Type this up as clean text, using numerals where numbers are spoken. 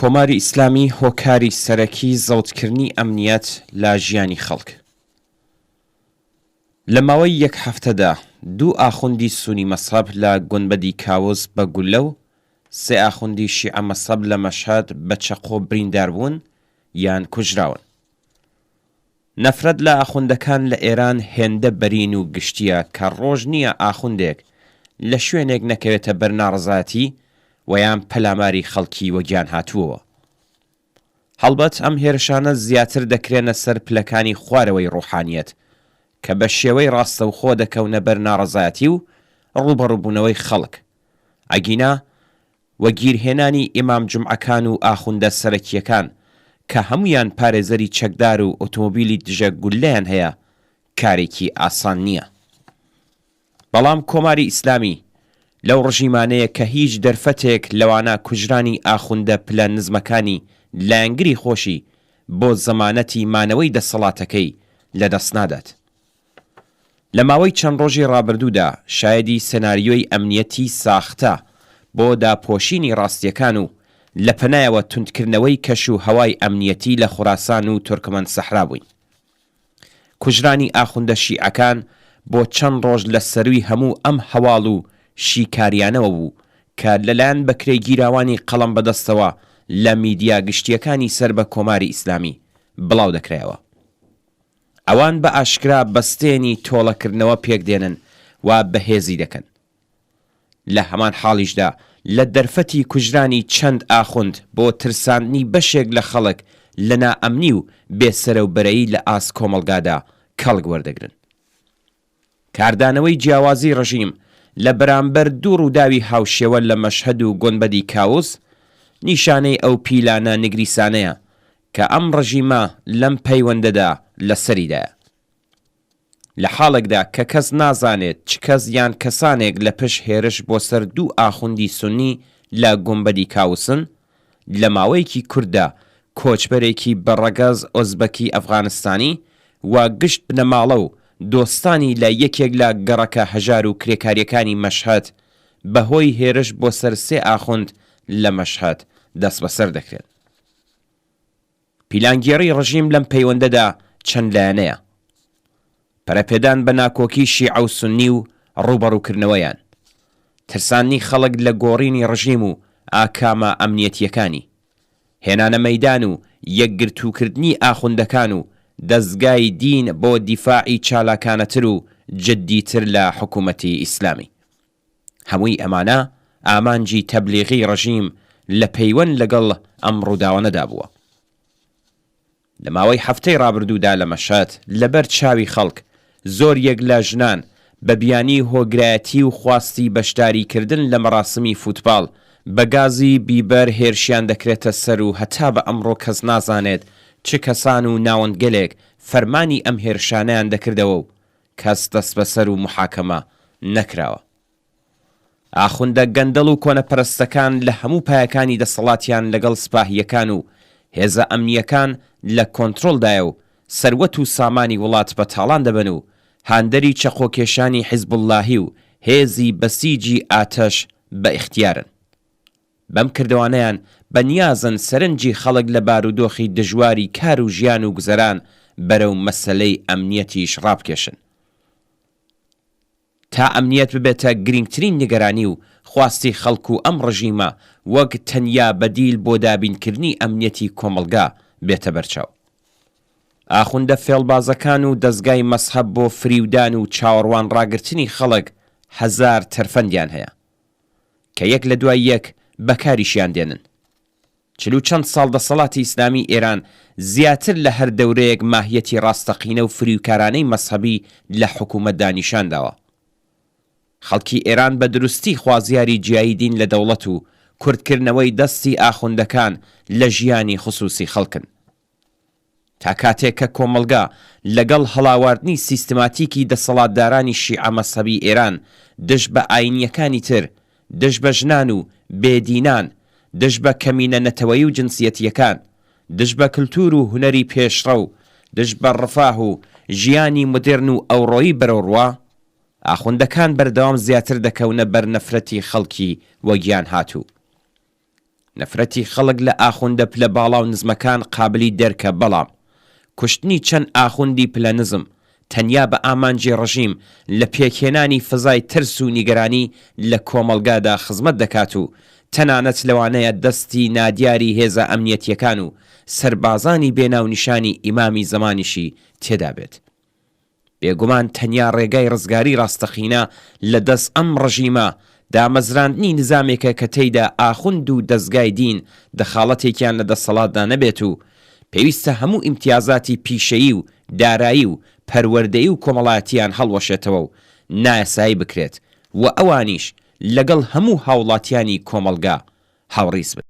کۆماری ئیسلامی هۆکاری سەرەکی زەوتکردنی ئەمنیەت لە ژیانی خەڵک. لە ماوەی یەک هەفتەدا دوو ئاخوندی سونی مەزهەب لە گونبەدی کاوس بە گوللە و سێ ئاخوندی شیعە مەزهەب لە مەشهەد بە چەقۆ بریندار بوون یان کوژراون. نەفرەت لە ئاخوندەکان لە ئێران هێندە بەرین و گشتییە کە ڕۆژ نییە ئاخوندێک لە شوێنێک نەکەوێتە بەر ناڕەزایەتی و یان پەلاماری خەڵکی وەگیانهاتووەوە. هەڵبەت ئەم هێرشانە زیاتر دەکرێنە سەر پلەکانی خوارەوەی ڕوحانیەت کە بە شێوەی ڕاستەوخۆ دەکەونە بەر ناڕەزایەتی و ڕووبەڕووبوونەوەی خەڵک ئەگینا وەگیرهێنانی ئیمام جومعەکان و ئاخوندە سەرەکییەکان کە هەموویان پارێزەری چەکدار و ئۆتۆمۆبیلی دژە گوللەیان هەیە کارێکی ئاسان نییە. بەڵام کۆماری ئیسلامی لەو ڕژیمانەیە کە هیچ دەرفەتێک لەوانە کوژرانی ئاخوندە پلە نزمەکانی لایەنگری خۆشی بۆ زەمانەتی مانەوەی دەسەڵاتەکەی لەدەست نادات. لە ماوەی چەند ڕۆژی ڕابردوودا شایەدی سناریۆی ئەمنیەتی ساختە بۆ داپۆشینی ڕاستیەکان و لە پەنایەوە توندکردنەوەی کەش و هەوای ئەمنیەتی لە خوراسان و تورکمەن سەحرا بووین. کوژرانی ئاخوندە شیعەکان بۆ چەند ڕۆژ لە سەرووی هەموو ئەم هەواڵ و شیکاریانەوە بوو کە لەلایەن بەکرێگیراوانی قەڵەم بەدەستەوە لە میدیا گشتیەکانی سەر بە کۆماری ئیسلامی بڵاو دەکرایەوە. ئەوان بە ئاشکرا بەستێنی تۆڵەکردنەوە پێکدێنن و بەهێزی دەکەن. لە هەمان حاڵیشدا لە دەرفەتی کوژرانی چەند ئاخوند بۆ ترساندنی بەشێک لە خەڵک لە نائەمنی و بێسەرەوبەرەیی لە ئاست کۆمەڵگادا کەڵک وەردەگرن. کاردانەوەی جیاوازی ڕژیم لە بەرامبەر دوو ڕووداوی هاوشێوە لە مەشهەد و گۆنبەدی کاوس نیشانەی ئەو پیلانە نگریسانەیە کە ئەم ڕژیمە لەم پەیوەندەدا لە سەریدایە. لە حاڵێکدا کە کەس نازانێت چ کەس یان کەسانێک لە پشت هێرش بۆ سەر دوو ئاخوندی سوننی لە گۆنبەدی کاوسن، لە ماوەیەکی کورتدا کۆچبەرێکی بە ڕەگەز ئۆزبەکی ئەفغانستانی و گشت بنەماڵە و دۆستانی لە یەکێک لە گەڕەکە هەژار و کرێکارییەکانی مەشهەد بە هۆی هێرش بۆ سەر سێ ئاخوند لە مەشهەد دەستبەسەر دەکرێن. پیلانگێڕی ڕژیم لەم پەیوەندەدا چەند لایەنەیە. پەرەپێدان بە ناکۆکی شیعە و سوننی و ڕووبەڕووکردنەوەیان. ترساندنی خەڵک لە گۆڕینی ڕژیم و ئاکامە ئەمنیەتییەکانی. هێنانە مەیدان و یەکگرتووکردنی ئاخوندەکان و دەزگای دین بۆ دیفاعی چالاکانەتر و جددیتر لە حکوومەتی ئیسلامی. هەمووی ئەمانە ئامانجی تەبلیغی ڕژیم لە پەیوەند لەگەڵ ئەم ڕووداوانەدا بووە. لە ماوەی هەفتەی ڕابردوودا لە مەشهەد لەبەر چاوی خەڵک زۆر یەک لە ژنان بە بیانیی هۆگرایەتی و خواستی بەشداری کردن لە مەراسمی فوتباڵ بە گازی بیبەر هێرشیان دەکرێتە سەر و هەتا بە ئەمڕۆ کەس نازانێت چ کەسان و ناوەندگەلێک فەرمانی ئەم هێرشانەیان دەکردەوە و کەس دەستبەسەر و موحاکەمە نەکراوە. ئاخوندە گەندەڵ و کۆنەپەرستەکان لە هەموو پایەکانی دەسەڵاتیان لەگەڵ سپاهییەکان و هێزە ئەمنییەکان لە کۆنترۆڵدایە و سەروەت و سامانی وڵات بە تاڵان دەبەن و هاندەری چەقۆکێشانی حیزبوڵلاهی و هێزی بەسیجی ئاتەش بە ئیختیارن. بەم کردەوانەیان بە نیازن سەرنجی خەڵک لە بارودۆخی دژواری کار و ژیان و گوزەران بەرەو مەسەلەی ئەمنیەتیش ڕابکێشن. تا ئەمنیەت ببێتە گرینگترین نیگەرانی و خواستی خەڵک و ئەم ڕژیمە وەک تەنیا بەدیل بۆ دابینکردنی ئەمنیەتی کۆمەڵگا بێتە بەرچاو. ئاخوندە فێڵبازەکان و دەزگای مەزهەب بۆ فریودان و چاوەڕوان ڕاگرتنی خەڵک هەزار تەرفەندیان هەیە. کە یەک لە دوای یەک بەکاریشیان دێنن. چل و چەند ساڵ دەسەڵاتی ئیسلامی ئێران زیاتر لە هەر دەورەیەک ماهیەتی ڕاستەقینە و فریوکارانەی مەزهەبی لە حکوومەتدا نیشان داوە. خەڵکی ئێران بە دروستی خوازیاری جیایی دین لە دەوڵەت و کورتکردنەوەی دەستی ئاخوندەکان لە ژیانی خسووسی خەڵکن. تا کاتێک کە کۆمەڵگا لەگەڵ هەڵاواردنی سیستماتیکی دەسەڵاتدارانی شیعە مەزهەبی ئێران دژ بە ئاینییەکانی تر، دژ بە ژنان و بێ دینان، دژ بە کەمینە نەتەوەیی و جنسیەتییەکان، دژ بە کلتور و هونەری پێشڕەو، دژ بە ڕفاه و ژیانی مودێرن و ئەوڕۆیی بەرەوڕووە، ئاخوندەکان بەردەوام زیاتر دەکەونە بەر نەفرەتی خەڵکی وەگیان هاتوو. نەفرەتی خەڵک لە ئاخوندە پلە باڵا و نزمەکان قابلی دەرکە بەڵام کوشتنی چەند ئاخوندی پلە نزم تەنیا بە ئامانجی ڕژیم لە پێکهێنانی فەزای ترس و نیگەرانی لە کۆمەڵگادا خزمەت دەکات و تەنانەت لەوانەیە دەستی نادیاری هێزە ئەمنیەتیەکان و سەربازانی بێ ناونیشانی ئیمامی زەمانیشی تێدا بێت. بێگومان تەنیا ڕێگای ڕزگاری ڕاستەقینە لە دەست ئەم ڕژیمە، دامەزراندنی نزامێکە کە تێیدا ئاخوند و دەزگای دین دەخاڵەتێکیان لە دەسەڵاتدا نەبێت و پێویستە هەموو ئیمتیازاتی پیشەیی و دارایی و پەروەردەیی و کۆمەڵایەتییان هەڵوەشێتەوە و نایاسایی بکرێت و ئەوانیش لەگەڵ هەموو هاوڵاتیانی کۆمەڵگا هاوڕیز بن.